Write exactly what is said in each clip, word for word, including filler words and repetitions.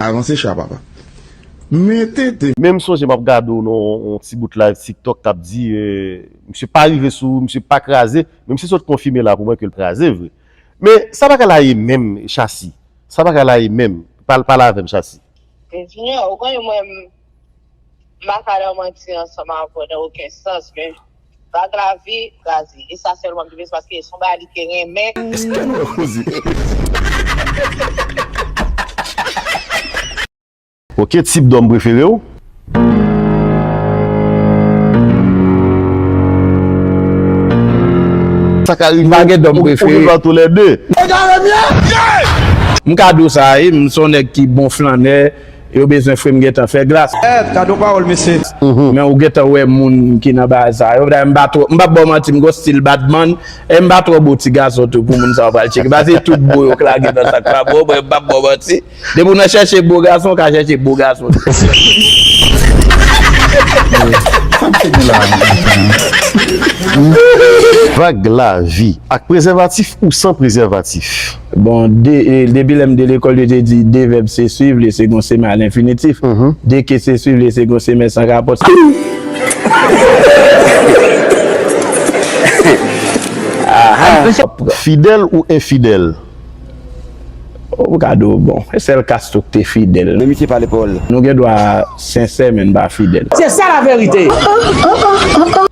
Avanse cha, papa. Men tete. Men m sonje m ap gade w nan yon ti bout live TikTok k ap di, eh, misye pa rive sou, misye pa kraze, men misye sot konfime la pou mwen ke l kraze vre. Men sa bagay la ye menm, Chasi? Sa bagay la ye menm? Pale, pale avè m, Chasi. Junior, ou konnen mwen, m pa ka nan manti ansanm avè w nan okenn sans, men Vag Lavi kraze. E sa sèlman m te bezwen, paske se yon bagay li te renmen. Èske nou koze? Ok, tip dòm prefere w? Sa ka rive. M pa gen dòm prefere. Ou gen dwa tou lè de. M ka di w sa, wi, m se yon nèg ki bon flannè, yo bezwen fre m gentan fè glas. Èt, gade yon pawòl, mesye. Men ou gentan wè moun ki nan bagay sa yo. Dayè, m pa twò, m p ap ba w manti, m gon stil badman, e m pa twò bo ti gason tou pou moun sa yo pral tcheke. Paske tout bo yo k lage nan sa k pa bon, mwen m p ap ba w manti. Depi w nan chèche bo gason, w ka chèche bo gason. Sa m te gen la. Vag Lavi, ak prezèvatif ou san prezèvatif? Bon, de, e, depi lè m te lekòl, yo te di de vèb se swiv, le second se mal infinitif. De ke se swiv, le second se mè san kapòt. Fidèl ou enfidèl? Ou ka di w bon. E sèl Castro ki te fidèl. Men misye pale pawòl. Nou gen dwa sensè, men n pa fidèl. C'est ça la vérité.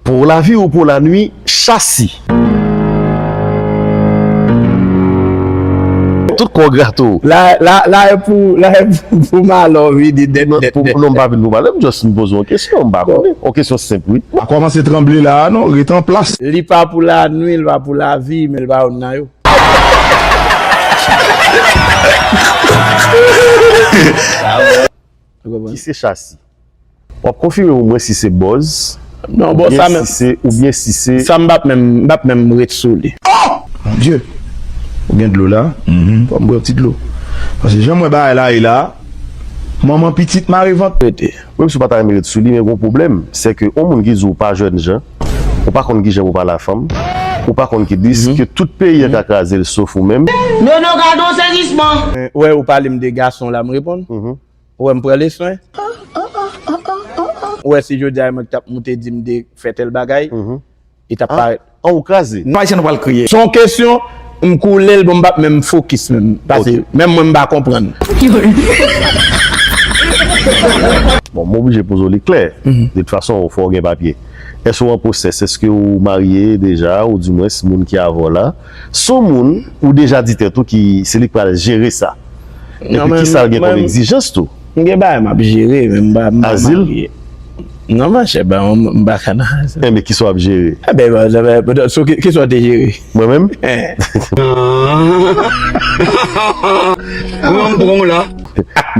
Pou lavi ou pou lanwi, Chasi? Tout kò grato. La, la, la e pou, la e pou, pou malò vini dèt, dèt, dèt. Non, m pa vin pou malò, m just m poze yon kesyon, m pa konnen. Yon kesyon senp, wi. Pa kòmanse tranble la a non, ret an plas. Li pa pou lanwi, li pa pou lavi, men li pa youn nan yo. Ki se Chasi? W ap konfime pou mwen si se bòz? Non, bon, sa menm. Oubyen si se. Sa m p ap menm, m p ap menm ret sou li. Oh! Mon Dieu! Ou gen dlo la? Fò m bwè yon ti dlo. Paske jan m wè bagay la ye la, manman pitit mare vant. Rete. Menm si w pa ta renmen ret sou li, men gon pwoblèm. Se ke yon moun ki di w pa jèn jan, ou pa konn kijan pou pale a fanm, ou pa konn ki dis, ke tout peyi an ka kraze l sof ou menm. Nono, gade yon sezisman. Wè, ou pale m de gason la, m reponn. Ou wè m pran leson. Ou wè si jodi a mwen ki t ap moute di m de fè tèl bagay, li t ap parèt. An ou kraze. Nou Ayisyen nou pral kriye. Se yon kesyon, m koule l, bon, m p ap menm fokis menm. Paske menm mwen m pa konprann. Bon, m oblije poze w li klè. De tout fason, fò w gen papye. Èske w an pwosès? Èske w marye deja? Ou dimwens, moun ki avè w la, se yon moun ou deja di tèt ou ki se li k pral jere sa? Epi kisa l gen kòm egzijans tou? M gen bagay m ap jere, men m pa, m pa marye. Non, monchè, ba, m, m pa ka nan azil. Enben, kisa w ap jere? Enben, ba, sa fè, so, ki, kisa w te jere? Mwen menm? Mwen, m pran w la.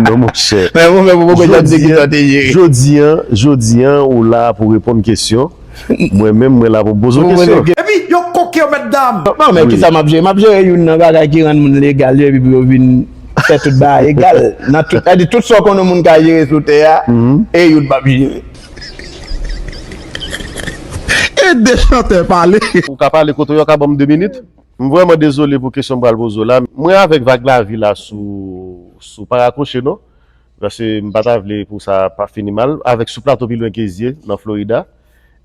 Non, monchè. Men mwen menm, mwen poko janm di kisa w te jere. Jodi an, jodi an, ou la pou reponn kesyon. Mwen menm, mwen la pou m poze w kesyon. Epi, yo koke yo, mèt dam. Non, men kisa m ap jere? M ap jere youn nan bagay ki rann moun legal yo, epi pou yo vin fè tout bagay egal. Nan tout, sètadi tout sa w konnen moun ka jere sou tè a, e youn m ap jere. E de chantè pale. Ou ka pale kote w ye, w ka ban m de minit? M vrèman dezole pou kesyon m pral poze w la. Mwen avèk Vag Lavi la sou, sou pa rakwoche non. Paske m pa ta vle pou sa pa fini mal. Avèk sou plato pi lwen ke zye nan Florida.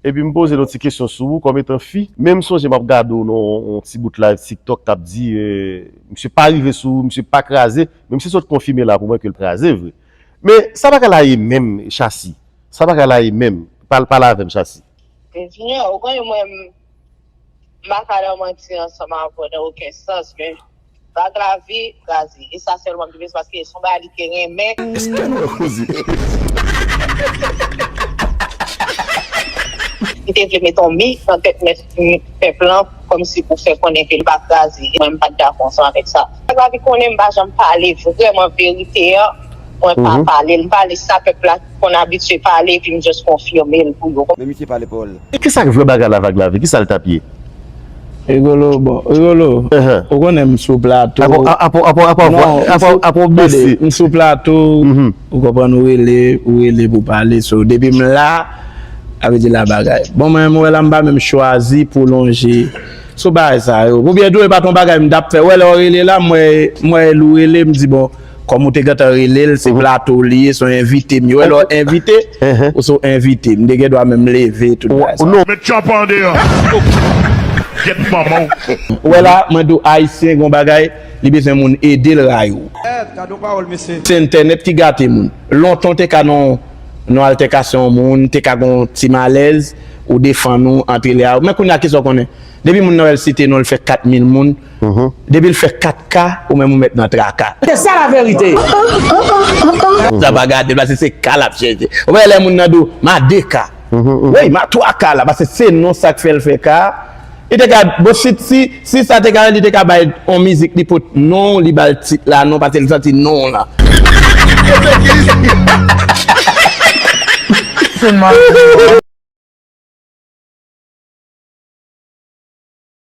Epi m poze l yon ti kesyon sou ou kòm etan fi. Men m sonje m ap gade w nan yon ti bout live TikTok k ap di, eh, misye pa rive sou ou, misye pa kraze, men misye sot konfime la pou mwen ke l kraze vre. Men sa bagay la ye menm, Chasi? Sa bagay la ye menm? Pale, pale avè m, Chasi. Junior, ou konnen mwen, m pa ka nan manti ansanm avè w nan okenn sans, men Vag Lavi kraze. E sa sèlman m te bezwen, paske se yon bagay li te renmen. Èske nou koze? Li te vle mete yon mi nan tèt pèp lan, kòmsi pou fè konnen ke li pa kraze. Mwen, m pa t dakò ansanm avèk sa. Vag Lavi konnen m pa janm pale vrèman verite an. Mwen pa pale l, m pale sa pèp la konn abitye pale, epi m just konfime l pou yo. Men misye pale pawòl. E kisa k vrè bagay la, Vag Lavi? Kisa l t ap ye? Rigolo, bon, Rigolo, ou konnen m sou plato. Apa w bese? M sou plato, ou konprann, ou rele, ou rele pou pale. So, depi m la, sa vle di la bagay. Bon, mwen, mwen la, m pa menm chwazi pwolonje sou bagay sa yo. Pou byen di w, e pa t yon bagay m t ap fè. Wè, lè w rele la, m wè, m wè Elou rele, m di, bon, Kòm ou te gentan rele l, se plato li ye, se yon envite m ye. Ou wè lè w envite, ou se yon envite. M te gen dwa menm leve, tout bagay sa. Met tchòp an deyò. Gyèt manman w. Ou wè la, mwen di w, Ayisyen gen yon bagay, li bezwen moun ede l rayi w. Se entènèt ki gate moun. Lontan w te ka nan yon altèkasyon yon moun, te ka gen yon ti malèz, ou defann ou, antre lè a. Men kounye a, kisa w konnen? Depi moun nan wè l site non, l fè kat mil moun. Depi l fè kat ka, ou menm ou mèt nan traka. Se sa laverite. Sa pa gade l, paske se ka l ap chèche. Ou wè lè moun nan di w, m a de ka. Wi, m a twa ka la, paske se non sa k fè l fè ka. Li te ka, bon, si, si, si sa te ka, li te ka bay yon mizik, li pot non, li ba l tit la non, paske li santi non la.